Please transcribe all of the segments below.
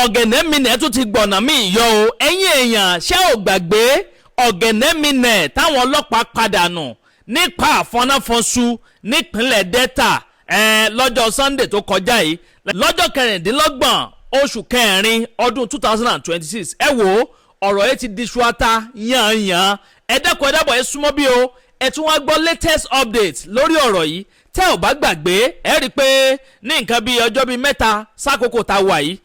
Ọ̀gẹ̀nẹ̀mínẹ̀ tún ti gbọ̀nà míì yọ o. Ẹ̀yin èèyàn, ṣé ò gbàgbé Ọ̀gẹ̀nẹ̀mínẹ̀ táwọn ọlọ́pàá padà nù nípa àfọnáfọ́nṣu nípínlẹ̀ Delta lọ́jọ́ Sunday tó kọjá yìí, lọ́jọ́ 26 oṣù kẹrin ọdún 2026? Ẹ wò ó, ọ̀rọ̀ yìí ti di ṣuata yànyàn. Ẹ dẹ́kun, ẹ dábọ̀, ẹ súnmọ́ bí o. Ẹ tún wá gbọ́ latest update lórí ọ̀rọ̀ yìí. Tẹ́ ò bá gbàgbé, ẹ rí i pé ní nǹkan bíi ọjọ́ bíi 3 sákòókò tá a wà yìí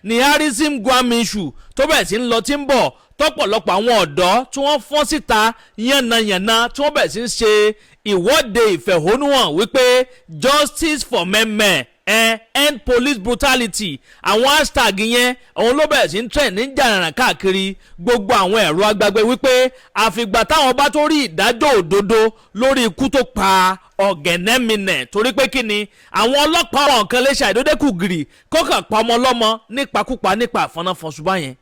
ní Harrison Gwamnishu tó bẹ̀rẹ̀ sí ń lọ tí ń bọ̀, tọ́pọ̀lọpọ̀ àwọn ọ̀dọ́ tí wọ́n fọ́n síta yànnàyànnà, tí wọ́n bẹ̀rẹ̀ sí ń ṣe ìwọ́de ìfẹ̀hónúhàn wípé "Justice for Meme", "End police brutality". Àwọn hashtag yẹn, òun ló bẹ̀rẹ̀ sí ń trend ní jàràrà káàkiri gbogbo àwọn ẹ̀rọ agbágbé, wípé àfìgbà táwọn bá tó rí ìdájọ́ òdodo lórí ikú tó pa Ọ̀gẹ̀nẹ̀mínẹ̀. Torí pé kí ni? Àwọn ọlọ́pàá àwọn kan lè ṣàìdódé kù gìrì kọ́kàn pa ọmọ ọlọ́mọ nípakúpa, nípa àfọnáfọ́nṣu báyẹn,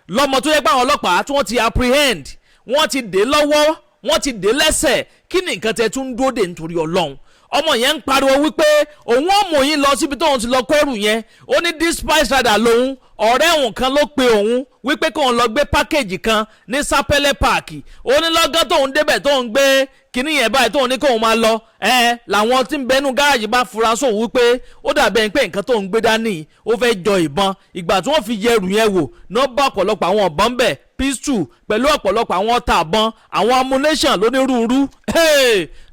lọ́mọ tó yẹ pé àwọn ọlọ́pàá tí wọ́n ti apprehend, wọ́n ti dé lọ́wọ́, wọ́n ti dé lẹ́sẹ̀. Kí ni nǹkan tẹ́ tún ń dúró dè nítorí Ọlọ́run? Ọmọ yẹn ń pariwo wípé òun ò mú yín lọ síbi tóun ti lọ kẹ́rù yẹn. Ó ní dispatch rider lòun, ọ̀rẹ́ òun kan ló pe òun wípé kóun lọ gbé package kan ní Sapele Park. Ó ní lọ́gán tóun débẹ̀, tóun gbé kinní yẹn báyìí, tóun ní kóun máa lọ, ẹ làwọn tí ń bẹnu gáràjì bá fura sóun wípé ó dàbẹ̀ pé nǹkan tóun gbé dání, ó fẹ́ jọ ìbọn. Ìgbà tí wọ́n fi yẹ ẹrù yẹn wò náà, bá ọ̀pọ̀lọpọ̀ àwọn ọ̀bọ̀n bẹ̀, pistol pẹ̀lú ọ̀pọ̀lọpọ̀ àwọn ọta àbọn, àwọn ammunition lónírúurú.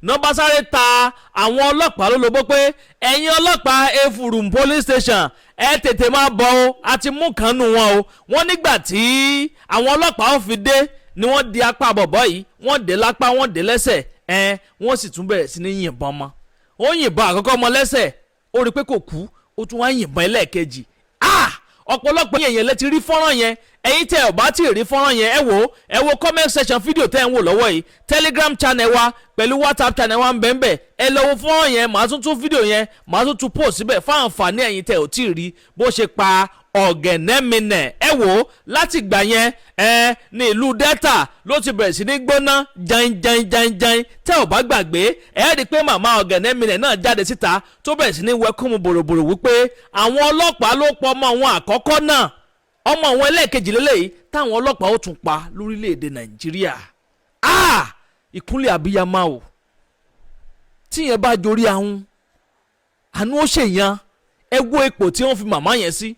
Náà bá sáré ta àwọn ọlọ́pàá lólobó pé ẹ̀yin ọlọ́pàá Efurun Police Station, ẹ tètè máa bọ̀ o, àti mú kan nù wọn o. Wọ́n nígbà tí àwọn ọlọ́pàá ó fi dé ni wọ́n di apá bọ̀bọ̀ yìí, wọ́n dé lápá, wọ́n dé lẹ́sẹ̀. Ẹ wọ́n sì tún bẹ̀rẹ̀ sí ní yìnbọn mọ́. Ó yìnbọn àkọ́kọ́ mọ́ lẹ́sẹ̀, ó rí i pé kò kú, ó tún wá yìnbọn ẹlẹ́ẹ̀kejì. Ah, ọ̀pọ̀lọpọ̀ yẹn lẹ ti rí fọ́nrán yẹn. Ẹ̀yin tẹ́ ò bá tí ì rí fọ́nrán yẹn, ẹ wò ó, ẹ wo comment section fídíò tẹ́ ẹ̀ ń wò lọ́wọ́ yìí. Telegram channel wa pẹ̀lú WhatsApp channel wa ń bẹ̀ ń bẹ̀. Ẹ lọ wo fọ́nrán yẹn. Màá tún tún fídíò yẹn, màá tún tún post síbẹ̀ fún àǹfààní ẹ̀yin tẹ́ ò tí ì rí bó ṣe pa Ọ̀gẹ̀nẹ̀mínẹ̀. Ẹ wò ó, láti gbà yẹn ẹ ní ìlú Delta ló ti bẹ̀rẹ̀ sí ní gbóná jain jain jain jain. Tẹ́ ò bá gbàgbé, ẹ rí i pé màmá Ọ̀gẹ̀nẹ̀mínẹ̀ náà jáde síta, tó bẹ̀rẹ̀ sí ní wẹkùnmù bòròbòrò wípé àwọn ọlọ́pàá ló pọ̀ ọmọ àwọn àkọ́kọ́ náà, ọmọ àwọn ẹlẹ́ẹ̀kejì lélẹ́yìí táwọn ọlọ́pàá ó tún pa lórílẹ̀‐èdè Nàìjíríà. Ah, ìkúnlẹ̀ àbíyamá o! Tíyẹn bá jorí ahun, àánú ó ṣèyàn. Ẹ wo ipò tí wọ́n fi màmá yẹn sí.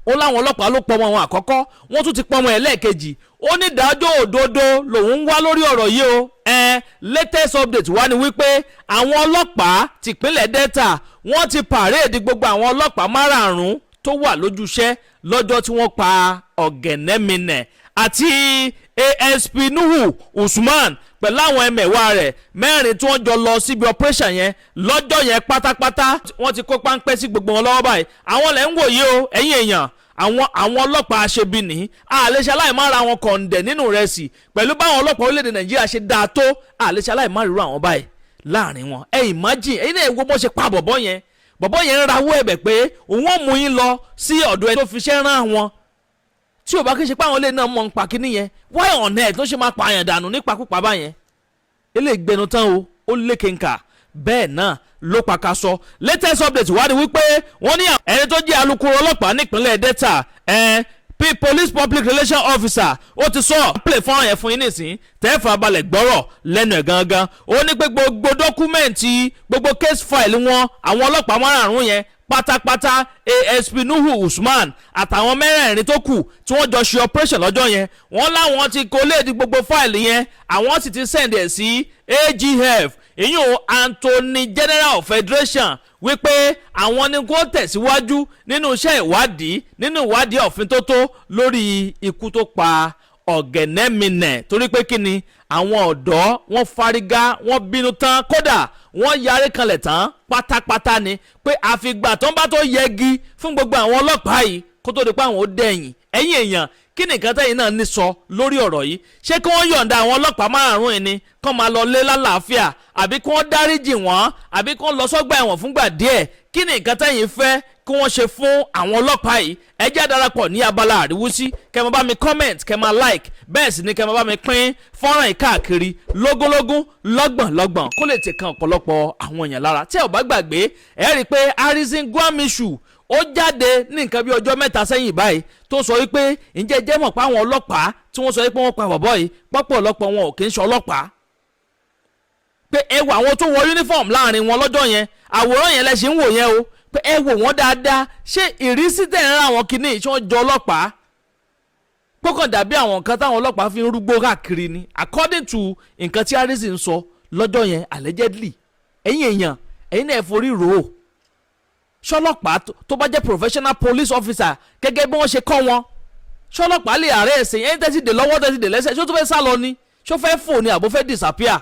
Ó láwọn ọlọ́pàá ló pọmọ àwọn àkọ́kọ́, wọ́n tún ti pọmọ ẹlẹ́ẹ̀kejì. Ó ní ìdájọ́ òdodo lòun ń wá lórí ọ̀rọ̀ yìí o. Ẹ latest update wá ni wípé àwọn ọlọ́pàá tìpínlẹ̀ Delta, wọ́n ti parade gbogbo àwọn ọlọ́pàá márààrún tó wà lójúṣẹ́ lọ́jọ́ tí wọ́n pa Ọ̀gẹ̀nẹ̀mínẹ̀ àti ASP Nuhu Usman pẹ̀lú àwọn ẹmẹ̀wà rẹ̀ mẹ́rin tí wọ́n jọ lọ síbi operation yẹn lọ́jọ́ yẹn pátápátá. Wọ́n ti kó páńpẹ́ sí gbogbo wọn lọ́wọ́ báyìí. Àwọn lẹ́ ń wò yìí o. Ẹ̀yin èèyàn, àwọn ọlọ́pàá aṣebi ní àlẹ́ṣẹ́ aláìmára àwọn kọ̀ǹdẹ̀ nínú rẹ̀ sí pẹ̀lú báwọn ọlọ́pàá orílẹ̀-èdè Nàìjíríà ṣe dáa tó, àlẹ́ṣẹ́ aláìmára irú àwọn báyìí láàrin wọn. Ẹ imagine, ẹ̀yin náà wo bó ṣe pa bọ̀bọ̀ yẹn. Bọ̀bọ̀ yẹn ń rawọ́ ẹ̀bẹ̀ pé òun ò mú yín lọ sí ọ̀dọ̀ ẹni tó fi iṣẹ́ rán àwọn. Tí ò bá kí n ṣe pé àwọn ilé náà mọ̀ ń pa kíní yẹn, why on earth tó ṣe máa pààyàn dànù nípakúpa báyẹn? Eléyìí gbẹnu tán o, ó lékenkà, bẹ́ẹ̀ náà ló pa sọ. Latest update wá ní wípé wọ́n ní ẹni tó jẹ́ alukoro ọlọ́pàá nípínlẹ̀ Delta, P police public relation officer, ó ti sọ play fọ́nrán yẹn fún yín nísìn, tẹ́ farabalẹ̀ gbọ́rọ̀ lẹ́nu ẹ̀ gangan. Ó ní pé gbogbo document, gbogbo case file wọn, àwọn ọlọ́pàá márààrún yẹn pátápátá, ASP Nuhu Usman àtàwọn mẹ́rẹ̀ẹ̀rin tó kù tí wọ́n jọ ṣe operation lọ́jọ́ yẹn, wọ́n láwọn ti collate gbogbo file yẹn, àwọn sì ti send ẹ̀ sí AGF, ìyún Attorney General of Federation, wípé àwọn ni kó tẹ̀síwájú nínú iṣẹ́ ìwádìí, nínú ìwádìí òfin tó tó lórí ikú tó pa Ọ̀gẹ̀nẹ̀mínẹ̀. Torí pé kí ni? Àwọn ọ̀dọ́ wọ́n fárígá, wọ́n bínú tán, kódà wọ́n yarí kanlẹ̀ tán pátápátá ni pé àfìgbà tó ń bá tó yẹgi fún gbogbo àwọn ọlọ́pàá yìí kó tó di pé àwọn ó dẹ̀yìn. Ẹ̀yin èèyàn, kí nìkan tẹ́yìn náà ní sọ lórí ọ̀rọ̀ yìí? Ṣé kí wọ́n yọ̀ǹda àwọn ọlọ́pàá márùn-ún yìí ni, kán máa lọ lé lálàáfíà, àbí kí wọ́n dáríjì wọ́n, àbí kí wọ́n lọ sọ́gbà ẹ̀wọ̀n fúngbà díẹ̀? Kí ni nǹkan tẹ́yìn fẹ́ kí wọ́n ṣe fún àwọn ọlọ́pàá yìí? Ẹ jẹ́ darapọ̀ ní abala àríwísí, kẹ́ máa bá mi comment, kẹ́ máa like, bẹ́ẹ̀ sì ni kẹ́ máa bá mi pín fọ́nrán yìí káàkiri lógúnlógún, lọ́gbọ̀n lọ́gbọ̀n, kó lè tẹ̀ kan ọ̀pọ̀lọpọ̀ àwọn èèyàn lára. Tí ẹ ò bá gbàgbé, ẹ rí i pé Harrison Gwamnishu Ó jáde ní nǹkan bí ọjọ́ 3 sẹ́yìn báyìí tó sọ wípé ǹjẹ́ jẹ́ mọ̀ pé àwọn ọlọ́pàá tí wọ́n sọ wípé wọ́n pa bọ̀bọ́ yìí pọ́pọ̀lọpọ̀ wọn ò kì í ṣe ọlọ́pàá, pé ẹ wo àwọn tó wọ uniform láàrin wọn lọ́jọ́ yẹn, àwòrán yẹn lẹ ṣe ń wò yẹn o, pé ẹ wò wọ́n dáadáa, ṣé ìrísí tẹ̀ ń ra àwọn kìíní ṣé wọ́n jọ ọlọ́pàá? Kókàn dàbí àwọn nǹkan táwọn ọlọ́pàá fi ń rúgbó káàkiri ni, according to nǹkan tí Harrison sọ lọ́jọ́ yẹn allegedly. Ẹ̀yin èèyàn, ẹ̀yin náà forí rò ó, ṣọlọ́pàá tó bá jẹ́ professional police officer gẹ́gẹ́ bí wọ́n ṣe kọ́ wọn, ṣọlọ́pàá lè arrest ẹ̀yin tẹ́tí dè lọ́wọ́, tẹ́tí dè lẹ́sẹ̀, ṣó tó fẹ́ sá lọ ni, ṣó fẹ́ fò ni, àbó fẹ́ disappear?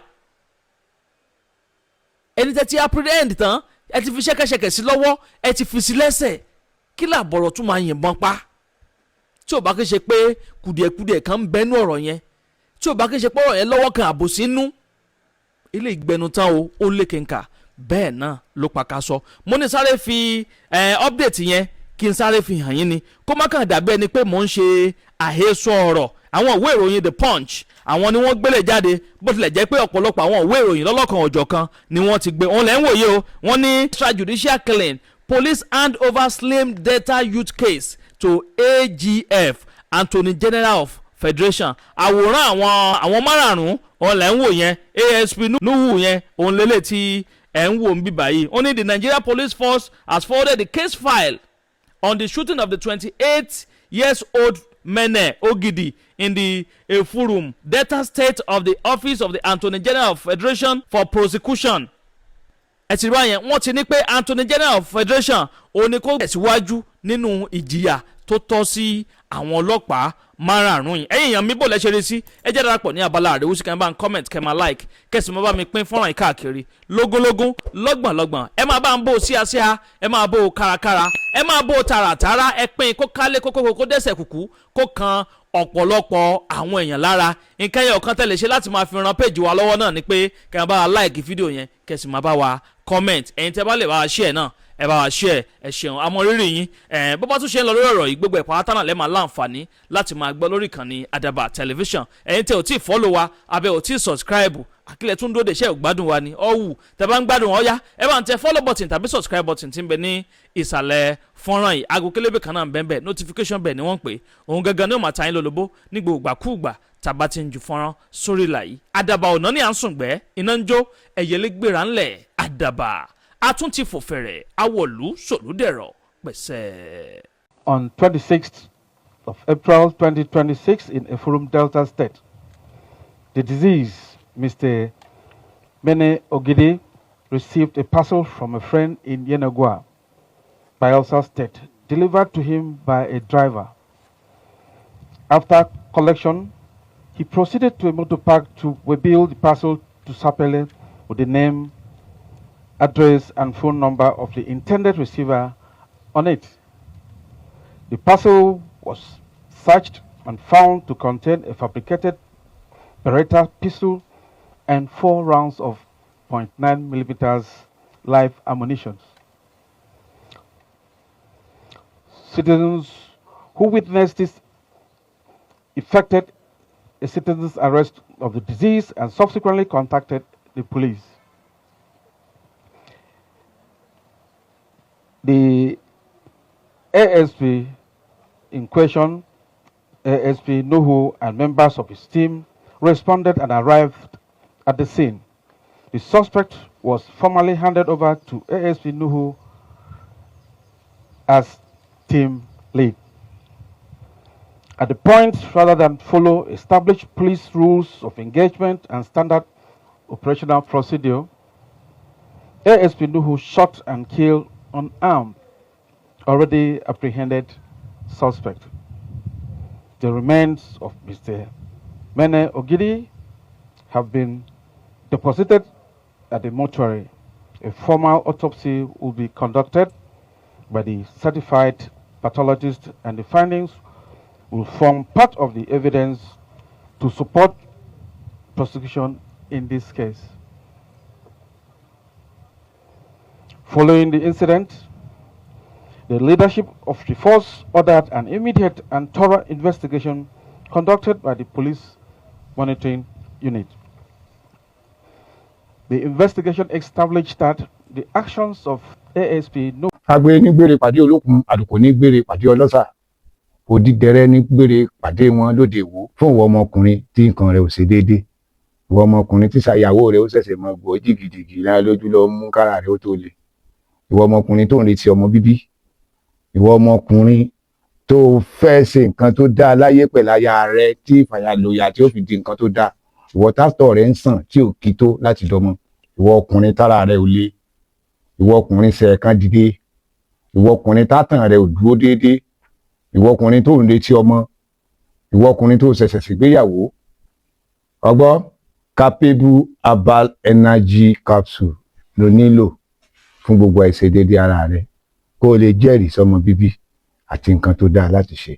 Ẹni tẹ́tí apprehend tán, ẹ ti fi ṣẹ́kẹ́ṣẹkẹ̀ sí lọ́wọ́, ẹ ti fi sí lẹ́sẹ̀, kí làbọ̀rọ̀ tún máa yìnbọn pa? Tí ò bá kí ṣe pé kùdìẹ̀kudìẹ̀ kan ń bẹ́nu ọ̀rọ̀ yẹn, tí ò bá kí ṣe pé ọ̀rọ̀ yẹn lọ́wọ́ kan àbòsí nú, ilé ìgbẹ́nu tán o, ó lé kínka bẹ́ẹ̀ náà ló pa ká sọ. Mo ní sáré fi update yẹn kí n sáré fi hàn yín ni, kó má kàn dàbí ẹni pé mò ń ṣe àhesọ ọ̀rọ̀. Àwọn ìwé ìròyìn The Punch, àwọn ni wọ́n gbélé jáde, bó tilẹ̀ jẹ́ pé ọ̀pọ̀lọpọ̀ àwọn ìwé ìròyìn lọ́lọ́kan òjọ̀kan ni wọ́n ti gbé. Òun lẹ́ ń wòye o. Wọ́n ní extrajudicial killing, police hand over slim Delta youth case to AGF, Attorney General of Federation. Àwòrán àwọn márààrún òun lẹ́ ń wò yẹn. ASP Nuhu yẹn òun lélẹ̀ tí ẹ̀ ń wò ń bí báyìí. Ó ní the Nigeria Police Force has forwarded the case file on the shooting of the 28 years old Mene Ogidi in the Effurun, Delta State of the Office of the Attorney General of Federation for prosecution. Ẹ ti rí báyẹn, wọ́n ti ní pé Attorney General of Federation òun ni kó tẹ̀síwájú nínú ìjìyà tó tọ́ sí àwọn ọlọ́pàá márààrún yìí. Ẹ̀yin èèyàn mi, bò lẹ́sẹ̀ rí sí? Ẹ jẹ́ darapọ̀ ní abala àríwísí, kẹ́ ẹ bá ń comment, kẹ́ ẹ máa like, kẹ́ sì máa bá mi pín fọ́nrán yìí káàkiri lógúnlógún, lọ́gbọ̀nlọ́gbọ̀n. Ẹ máa bá ń bò síasíá, ẹ máa bò kárakára, ẹ máa bò tààràtàrà. Ẹ pín kó kálé kókó kó dẹ́sẹ̀ kùkú kó kan ọ̀pọ̀lọpọ̀ àwọn èèyàn lára. Nǹkan yẹn ọ̀kan tẹ̀lé ṣe láti máa fi ran péjì wa lọ́wọ́ náà ni pé kẹ́ ẹ bá wa like fídíò yẹn, kẹ́ sì máa bá wa comment. Ẹ̀yin tẹ́ bá lè bá wa share náà, ẹ bá wa share. Ẹ ṣeun, àmọ́ rírì yín. Ẹ bó bá tún ṣe ń lọ lórí ọ̀rọ̀ yìí, gbogbo ẹ̀pọ̀ átánà lẹ́ẹ̀ máa láǹfààní láti máa gbọ́ lórí ìkànnì Àdàbà Tẹlifíṣàn. Ẹ̀yin tẹ́ ò tí ì follow wa abẹ́ ò tí ì subscribe, àkílẹ̀ tún dóde ṣe ò gbádùn wa ni ọ̀wù tẹ́ bá ń gbádùn ọ̀yá, ẹ bá ń tẹ follow button tàbí subscribe button tí ń bẹ ní ìsàlẹ̀ fọ́nrán yìí. Aago kélébé kan náà ń bẹ́ẹ̀ bẹ́ẹ̀, notification bẹ́ẹ̀ ni wọ́n ń pè. Òun gangan ní ó máa ta yín lólobó ní gbogbo ìgbàkúùgbà tàbá ti ń ju fọ́nrán sórí ìlà yìí. Àdàbà ọ̀nà ní à ń sùn gbẹ́ iná ń jó ẹ̀yẹlé gbéra ńlẹ̀. Àdàbà a tún ti fò fẹ̀rẹ̀ awọ̀lú sòlúdẹ̀rọ̀ pẹ̀sẹ̀. On 26th of April 2026 in Effurun, Delta State, the deceased, Mr. Mene Ogidi, received a parcel from a friend in Yenagoa, Bayelsa State, delivered to him by a driver. After collection, he proceeded to a motor park to waybill the parcel to Sapele with the name, address, and phone number of the intended receiver on it. The parcel was searched and found to contain a fabricated Beretta pistol and 4 rounds of 0.9 millimeters live ammunition. Citizens who witnessed this effected a citizen's arrest of the deceased and subsequently contacted the police. The ASP in question, ASP Nuhu, and members of his team responded and arrived at the scene. The suspect was formally handed over to ASP Nuhu as team lead. At the point, rather than follow established police rules of engagement and standard operational procedure, ASP Nuhu shot and killed unarmed, already apprehended suspect. The remains of Mr. Mene Ogidi have been deposited at the mortuary. A formal autopsy will be conducted by the certified pathologist, and the findings will form part of the evidence to support prosecution in this case. Following the incident, the leadership of the force ordered an immediate and thorough investigation conducted by the police monitoring unit. The investigation established that the actions of ASP No. Agbe ní gbére pàdé olókun, àlùkò ní gbére pàdé ọlọ́sà, òdìdẹrẹ́ ní gbére pàdé wọn lóde Ìwó. Fún ìwọ ọmọkùnrin tí nǹkan rẹ̀ ò ṣe déédé, ìwọ ọmọkùnrin tí ṣàyàwó rẹ̀ ó ṣẹ̀ṣẹ̀ mọ gbọ́ jìgìjìgì náà lójú lọ mú kára rẹ̀ ó tó le, ìwọ ọmọkùnrin tó ń retí ọmọ bíbí, ìwọ ọmọkùnrin tó fẹ́ ṣe nǹkan tó dáa láyé pẹ̀lú aya rẹ̀ tí ìfàyàlòyà tí ó fi di nǹkan tó dáa, ìwọ tásítọ̀ rẹ̀ ń sàn tí ò kí tó láti dọmọ, ìwọ ọkùnrin tára rẹ̀ ò le, ìwọ ọkùnrin ṣẹ̀ẹ̀kan dìde, ìwọ ọkùnrin tátàn rẹ̀ ò dúró déédéé, ìwọ ọkùnrin tó ń retí ọmọ, ìwọ ọkùnrin tó ṣẹ̀ṣẹ̀ ṣègbéyàwó, ọgbọ́ Capable Herbal Energy Capsule ló nílò fún gbogbo àìṣedéédé ara rẹ, kó o lè jẹ́rìí sọmọ bíbí àti nǹkan tó dáa láti ṣe.